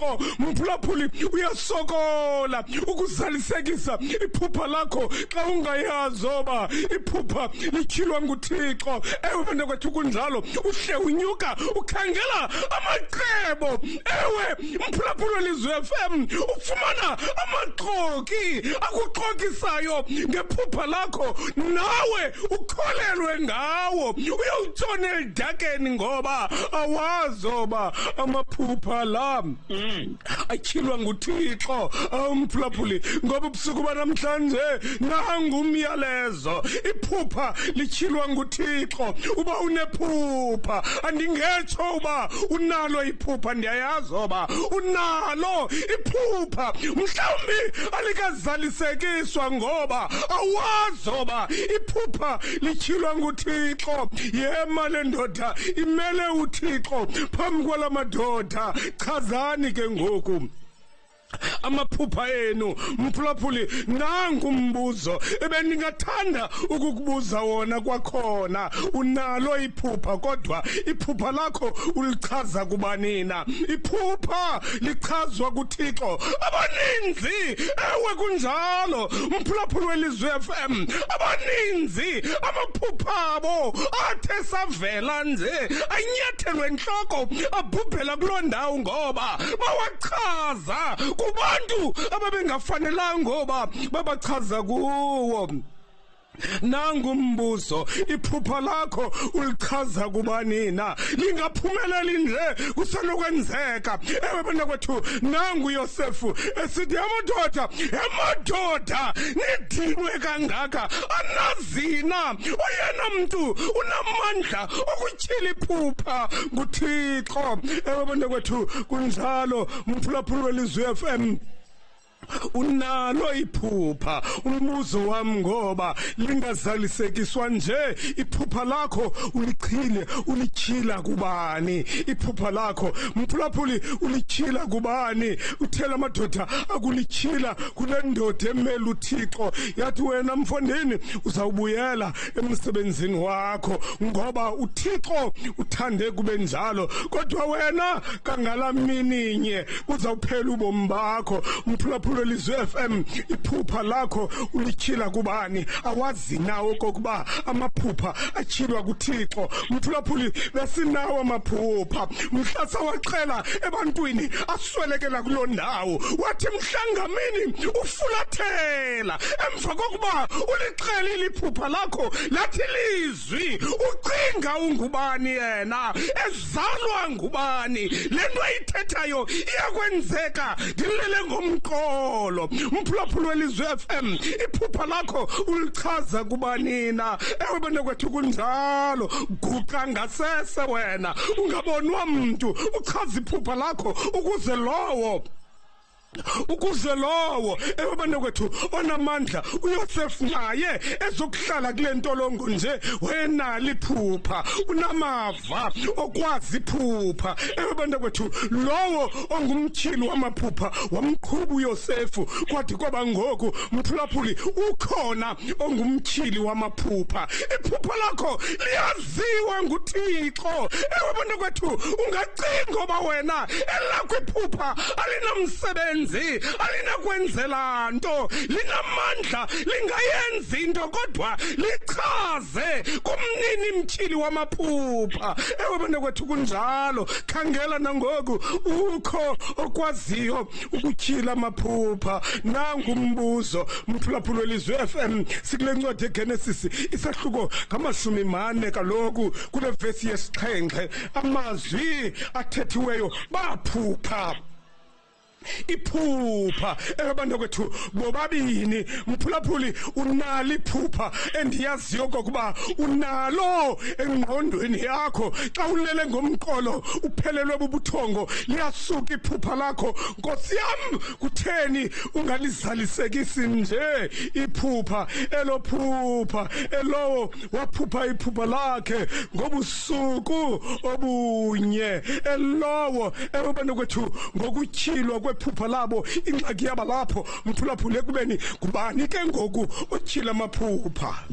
nguThixo. Mphulaphuli, uyasokola ukuzalisekisa iphupha lakho xa ungayazi oba iphupha lityhilwa nguThixo. Ewe bantakwethu, kunjalo, uhle unyuka ukhangela amacebo. Ewe mphulaphuli weLizwi FM, ufumana amaxoki akuxokisayo ngephupha lakho, nawe ukholelwe ngawo, uyawutshona elidakeni ngoba awazi oba amaphupha la atyhilwa nguThixo. Awumphulaphuli, ngoba ubusuku banamhlanje nangumyalezo, iphupha lityhilwa nguThixo. Uba unephupha, andingetsho uba unalo iphupha, ndiyayazi oba unalo iphupha, mhlawumbi alikazalisekiswa ngoba awazi oba iphupha lityhilwa nguThixo. Yema le ndoda imele uThixo phambi kwala madoda. Chazani ke ngoku amaphupha enu. Mphulaphuli, nangu umbuzo ebendingathanda ukukubuza wona kwakhona. Unalo iphupha, kodwa iphupha lakho ulichaza kubanina? Iphupha lichazwa kuThixo. Abaninzi, ewe kunjalo mphulaphuli weLizwi FM, abaninzi amaphupha abo athe savela nje anyathelwe entloko abhubhela kuloo ndawo ngoba bawachaza kubantu ababengafanelanga ngoba babachaza kuwo. Nangumbuzo, iphupha lakho ulichaza kubanina? Lingaphumeleli nje, kusenokwenzeka. Ewe bantakwethu, nangu Yosefu esithi, amadoda, emadoda, nidinwe kangaka, anazina oyena mntu unamandla okutyhila iphupha nguThixo. Ewe bantakwethu, kunjalo mphulaphuli weLizwi FM, unalo iphupha. Umbuzo wami, ngoba lingazalisekiswa nje iphupha lakho, ulichile ulityhila kubani iphupha lakho? Mphulaphuli, ulityhila kubani? Uthela amadoda akulityhila kule ndoda emele uThixo, yathi wena mfondini uzawubuyela emsebenzini wakho ngoba uThixo uthande kube njalo, kodwa wena kangalamininye kuzawuphela ubomi bakho. Mphulaphuli weLizwi FM, iphupha lakho ulityhila kubani? Awazi nawo kokuba amaphupha atyhilwa kuThixo. Mphulaphuli, besinawo amaphupha, mhla sawaxhela ebantwini aswelekela kuloo ndawo. Wathi mhlangamini ufulathela emva kokuba ulixhelile iphupha lakho, lathi lizwi, ucinga ungubani yena, ezalwa ngubani? Le nto ayithethayo iyakwenzeka, ndilele ngomqolo. Mphulaphuli weLizwi FM, iphupha lakho ulichaza kubanina? Ewe bantakwethu, kunjalo, guqa ngasese wena ungabonwa mntu, uchaza iphupha lakho ukuze lowo ewe bantakwethu onamandla uYosef naye ezokuhlala kule ntolongo nje wenalo iphupha, unamava okwazi iphupha. Ewe bantakwethu, lowo ongumtyhili wamaphupha wamqhuba uYosefu kwathi kwaba ngoku. Mphulaphuli, ukhona ongumtyhili wamaphupha, iphupha lakho liyaziwa nguThixo. Ewe bantakwethu, ungacinga oba wena elakho iphupha alinamsebenzi, alinakwenzela nto, linamandla, lingayenza into, kodwa lichaze kumnini mtyhili wamaphupha. Ewe bantakwethu, kunjalo. Khangela nangoku, ukho okwaziyo ukutyhila amaphupha. Nangumbuzo mphulaphuli weLizwi FM, sikule ncwadi yeGenesis, isahluko ngama-40 kaloku kule vesi yesi-7, amazwi athethiweyo, baphupha iphupha. Ewe bantakwethu, bobabini. Mphulaphuli, unalo iphupha endiyaziyo kokuba unalo engqondweni yakho. Xa ulele ngomqolo uphelelwe bubuthongo, liyasuka iphupha lakho. Nkosi yam, kutheni ungalizalisekisi nje iphupha elo phupha elowo waphupha iphupha lakhe ngobusuku obunye, elowo, ewe bantakwethu, ngokutyhilwa kwephupha labo ingxaki yaba lapho, mphulaphuli, ekubeni ngubani ke ngoku otyhila amaphupha?